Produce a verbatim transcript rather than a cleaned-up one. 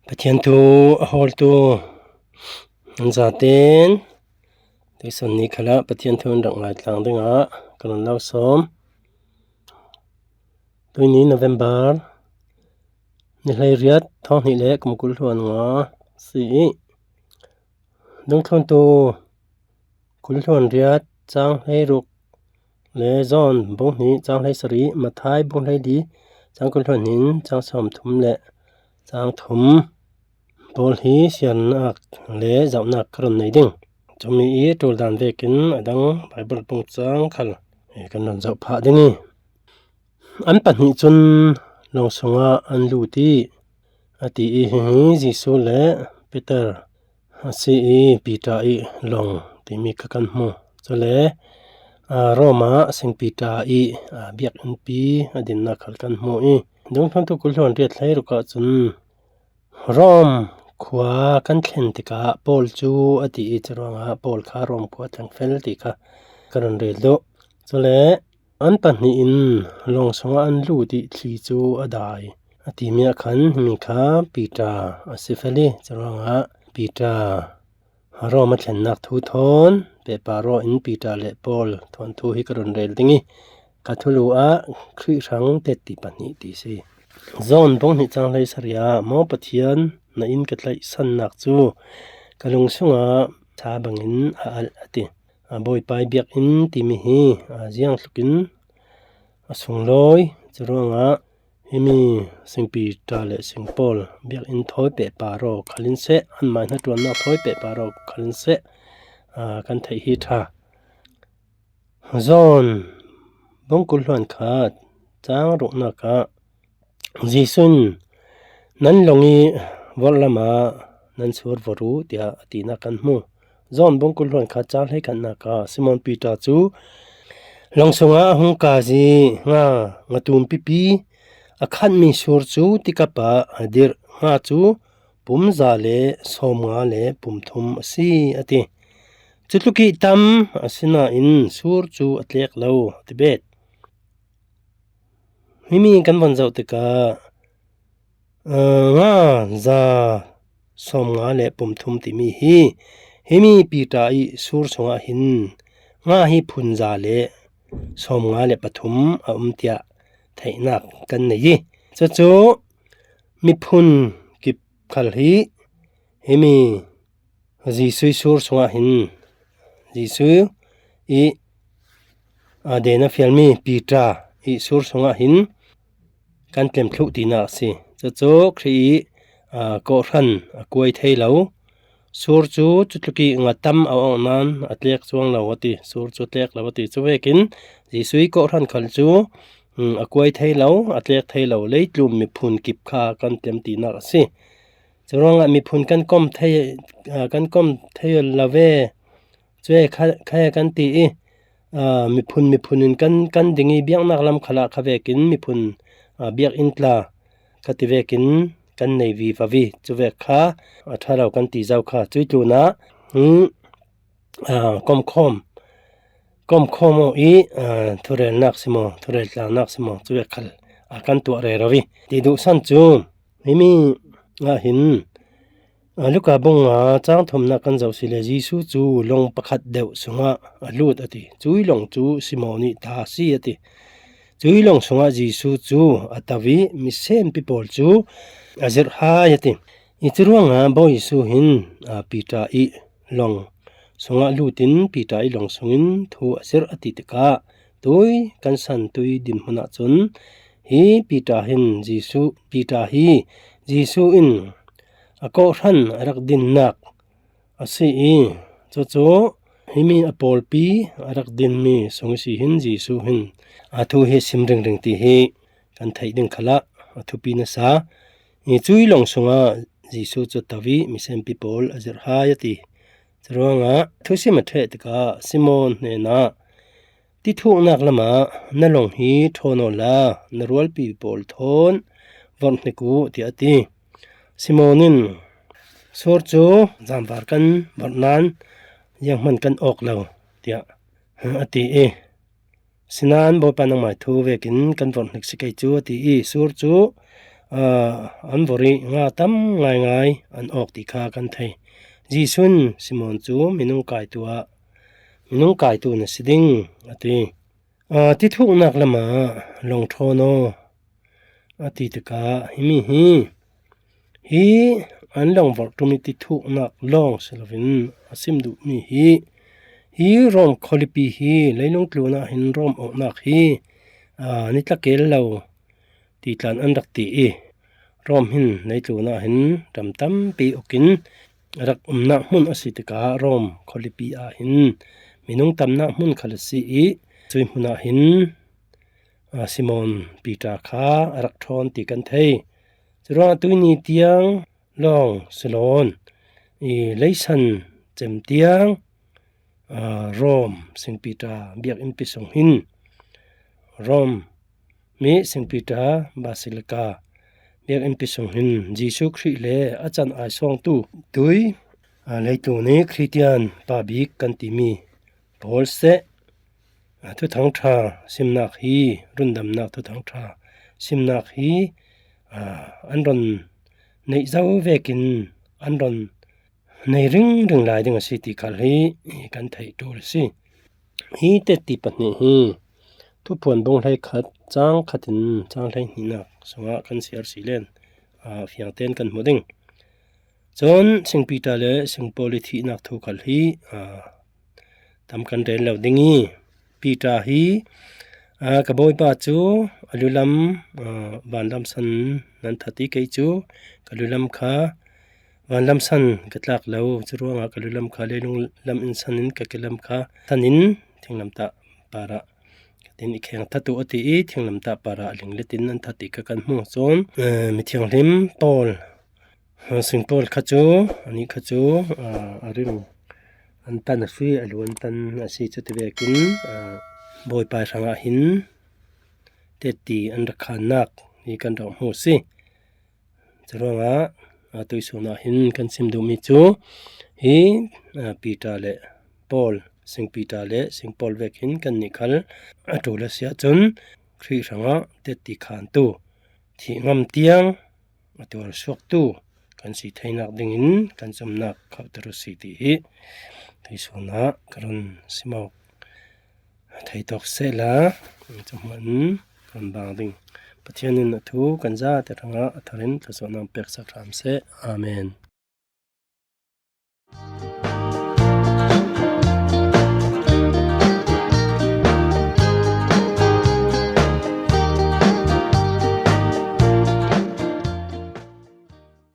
Pathian thu a hawltu an zaten tuisun ni khalah Pathian thu in rak ngaitlang dingah ka run lo sawm. Tuini November ni hleiriat, thawng hnih le kum kul hluan nga si i, dungthluntu kul hluan riat chang hleiruk le John bung hnih chang hleisari, Mathai bung hleili chang kul hluan hnih chang sawm thum le chang thum pawl hi siarnak le zauhnak ka run nei ding. Cumi i tul dan vekin a dang Bible bung chang khal kan run zauh phah ding i, an pahnih cun long sungah an lut i a ti i, hihi Jesuh le Peter a si i Peter i long timi kha kan hmu. Cule Roma sing Peter i biakinnpi a dinnak khal kan hmu i, dungthluntu kul hluan riat hleiruk ah cun Rom khua kan thlen tikah Paul cu a ti i, curuangah Paul kha Rom khua thleng fel ti kha ka run rel duh. Cule an pahnih in long sungah an lut i thli cu a dai a timi ah khan himi kha Peter a si fel i, curuangah Peter Rom a thlennak thu thawn pehpar aw in Peter le Paul thawn thu hi ka run rel ding i, ka thulu ah Khrih hrang tetti pahnih ti si. John bung hnih cang hleisari ah maw Pathian, na inn ka tlaihsannak cu ka lung sungah sa bangin a alh a ti. A Bawipa i biakinn timi hi ziang tlukin a sunglawi. Curuangah himi sing Peter le sing Paul biakinn thawi pehpar aw khal in seh, anmai hnaṭuannak thawi pehpar aw khal in seh, kan theih hi ṭha. John bung kul hluan khat cang ruknak ah Jesuh in, "Nan long i vorhlam ah nan sur vorh u," tiah a tinak kan hmu. John bung kul hluan khat cang hleikhatnak ah Simon Peter cu long sungah a hung kazi nga, nga tum pipi a khanmi sur cu tikap ah a dirh. Nga cu pum za le sawmnga le pum thum a si, a ti. Cutluk i tam a si nain sur cu a tlek lo, a ti bet. Himi kan von zoh tikah, aa, nga za sawmnga le pum thum timi hi, himi Peter i sur sungah hin nga hi phun za le sawmnga le pathum a um tiah theihnak kan nei i, cucu miphun kip khal hi himi Jesuh i sur sungah hin Jesuh i, aa, den a fialmi Peter i sur sungah hin kan tlem thluh tinak a si. Cucu Khrih i, aa, kawhhran a kuai thei lo. Sur cu cutluk i nga tam a awk nain a tlek cuang lo a ti. Sur cu tlek lo a ti. Cuvekin Jesuh i kawhhran khal cu, um, a kuai thei lo, a tlek thei lo. Leitlun miphun kip kha kan tlem tinak a si. Curuangah miphun kan kom thei, aa, kan kom thei lo ve. Cue kha, kha kan ti i, aa, miphun, miphun in kan, kan ding i biaknak lam khalah kha vekin miphun, aa, biakinn tla ka ti vekin kan nei vivo i, cuvek kha a ṭha lo kan ti zo kha. Cuih tlunah, um, aa, komkhawm, komkhawm aw i, aa, thurelnak si maw, thureltlanak si maw, cuvek khal a kan tuah rero i, ti duhsan cu himi ah hin, aa, Luka bung nga cang thumnak kan zoh si le Jesuh cu long pakhat deuh sungah a lut a ti. Cuih long cu Simon i ta a si a ti. Cuih long sungah Jesuh cu a to i misenpi pawl cu a zirh hai a ti. I curuangah Bawi Jesuh hin, aa, Peter i long sungah lut in Peter i long sungin thu a zirh a ti tikah tui kan san tui dinhmun ahcun hi Peter hin Jesuh, Peter hi Jesuh in a kawhhran a rak dinnak a si i, cucu himi a pawlpi a rak dinmi sung i si hin Jesuh hin a thu hi sim ringring ti hi kan theih ding khalah a thupi nasa. I cuih long sungah Jesuh cu a to i misenpi pawl a zirh hai a ti. Curuangah thusim a ṭheh tikah Simon hnenah, "Tithuknak lamah na long hi ṭhawn awla na rualpi pawl thawn vorh hnik u," tiah a ti. Simon in, "Sur cu zamvar kan vorh nain zianghman kan awk lo," tiah a ti i, "Sinain Bawipa, nangmai thu vekin kan vorh hnik si kei cu," a ti i, sur cu aa, an vawrh ih nga tam ngaingai an awk ti kha kan thei. Jesuh in Simon cu minung kaitu ah, minung kaitu na si ding, a ti. Aa, tithuknak lamah lawng ṭhawn aw, a ti tikah himi hi, hi an lawng vawrh ṭum ih tithuknak lawng si loin a sim duhmi hi, hi Rom khualipi hi leilung tlun ah hin Rom awknak hi, aa, ni tla kel lo ti tlan an rak ti ih, Rom hin leitlun ah hin ram tampi awkin a rak umnak hmun a si tikah Rom khualipi ah hin minung tamnak hmun khal a si ih, cuih hmun ah hin, aa, Simon Piter kha a rak ṭhawn ti kan thei. Curuangah tuihni tiang lawng si loin, ih, leisan cem tiang, aa, Rom Sing Piter biakinnpi sung hin, Rom mi Sing Piter Basilica biakinnpi sung hin Jesuh Khrih le a can aisawngtu tui, aa, leitlun ih Khristian pa bik kan timi pawl seh, aa, Thuthang ṭha simnak hi, rundamnak Thuthang ṭha simnak hi, aa, an ron neih zo vekin an ron nei ringring lai ding a si ti khal hi kan theih ṭul a si. Hi tetti pahnih hi Thuphuan bung hleikhat cang khat in cang hleihnihnak sungah kan siar si len, aa, fiang tein kan hmu ding. Cun Sing Piter le Sing Paul ih thihnak thu khal hi, aa, tam kan rel lo ding ih, Piter hi, aa, ka Bawipa cu a lulam, aa, vanlam san nan that ih kei cu ka lulam kha vanlam san ka tlak lo, curuangah ka lulam kha leilung lam in san in ka kilam kha san in thinglamtah parah ka tin i kheng that uh, a ti ih, thinglamtah parah a linglet in an that ti kha kan hmu. Cun, aa, mithianghlim Paul, aa, Sing Paul kha cu, anih kha cu, aa, a rim an tan a si, a lu an tan a si, cuti vekin, aa, Bawipa hrangah hin tetti an rak khannak hi kan rak hmu si. Curuangah, aa, tuihsun ah hin kan sim duhmi cu hi, aa, Piter le Paul, Sing Piter le Sing Paul vek hin kannih khal a ṭul a si ahcun Khrih hrangah tetti khantu, thih ngam tiang a tuar suaktu kan si theinak dingin kan zumhnak khohter uh si ti hi tuihsun ah ka run sim awk thei tawk sehla, cu hmanh kan bang ding. Pathian in a thu kan zate hrangah a thar in thlawsuahnak peksak hram seh. Amen.